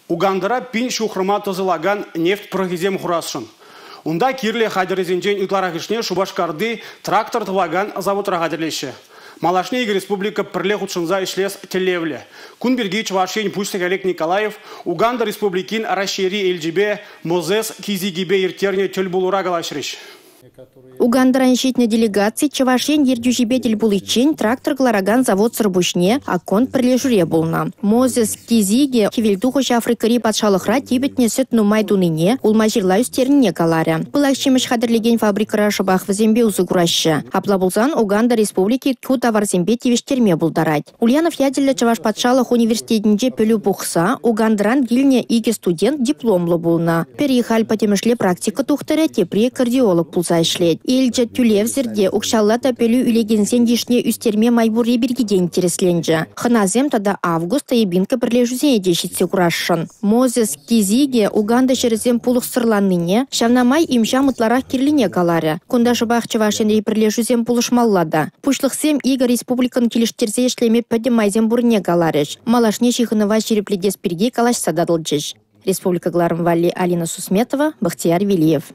Угандӑра 1000 ҫухрӑма тӑсӑлакан нефть пӑрӑхӗсем хурасшӑн. Унта кирлӗ хатӗрсенчен ытларахӑшне Шупашкарти трактор тӑвакан заводра хатӗрлеҫҫӗ. Малашне икӗ республика пӗрле хутшӑнса ӗҫлес тӗллевлӗ. Кун пирки Чӑваш Ен Пуҫлӑхӗ Олег Николаев Уганда Республикин Раҫҫейри элчипе Мозес Кизигипе ирттернӗ тӗлпулура калаҫрӗҫ. Угандӑран ҫитнӗ делегаци Чӑваш Ен ертӳҫипе тӗл пуличчен трактор кӑларакан заводсӑр пуҫне «Акконд» пӗрлешӳре пулнӑ. Мозес Кизиги Хӗвелтухӑҫ Африкӑри патшалӑхра типӗтнӗ сӗт нумай тунине, улма-ҫырла ӳстернине каларӗ. Пылак ҫимӗҫ хатӗрлекен фабрикӑра шӑпах вӗсемпе усӑ кураҫҫӗ. Апла пулсан Уганда Республики ку таварсемпе тивӗҫтерме пултарать. Ульянов ячӗллӗ Чӑваш патшалӑх университетӗнче пӗлӳ пухса Угандӑран килнӗ икӗ студент дипломлӑ пулнӑ. Пӗри халь пӗтӗмӗшле практика тухтӑрӗ, тепри кардиолог пулса ӗҫлет. Элчӗ тӳлевсӗр те, укҫалла та пӗлӳ илекенсен йышне ӳстерме май пурри пирки те интересленчӗ. Хӑнасем тата Август Таябинка пӗрлешӳсене те ҫитсе курасшӑн. Мозес Кизиги Уганда ҫӗрӗсем пулӑхсӑрланнине, ҫавна май им-ҫам ытларах кирлине каларӗ. Кунта шӑпах Чӑваш Енри пӗрлешӳсем пулӑшмалла та. Пуҫлӑхсем икӗ республикӑн килӗштерсе ӗҫлеме пӗтӗм майсем пуррине каларӗҫ. Малашне ҫыхӑнӑва ҫирӗплетес пирки калаҫса татӑлчӗҫ. Республика кӑларӑм валли Алина Сусметова, Бахтияр Велиев.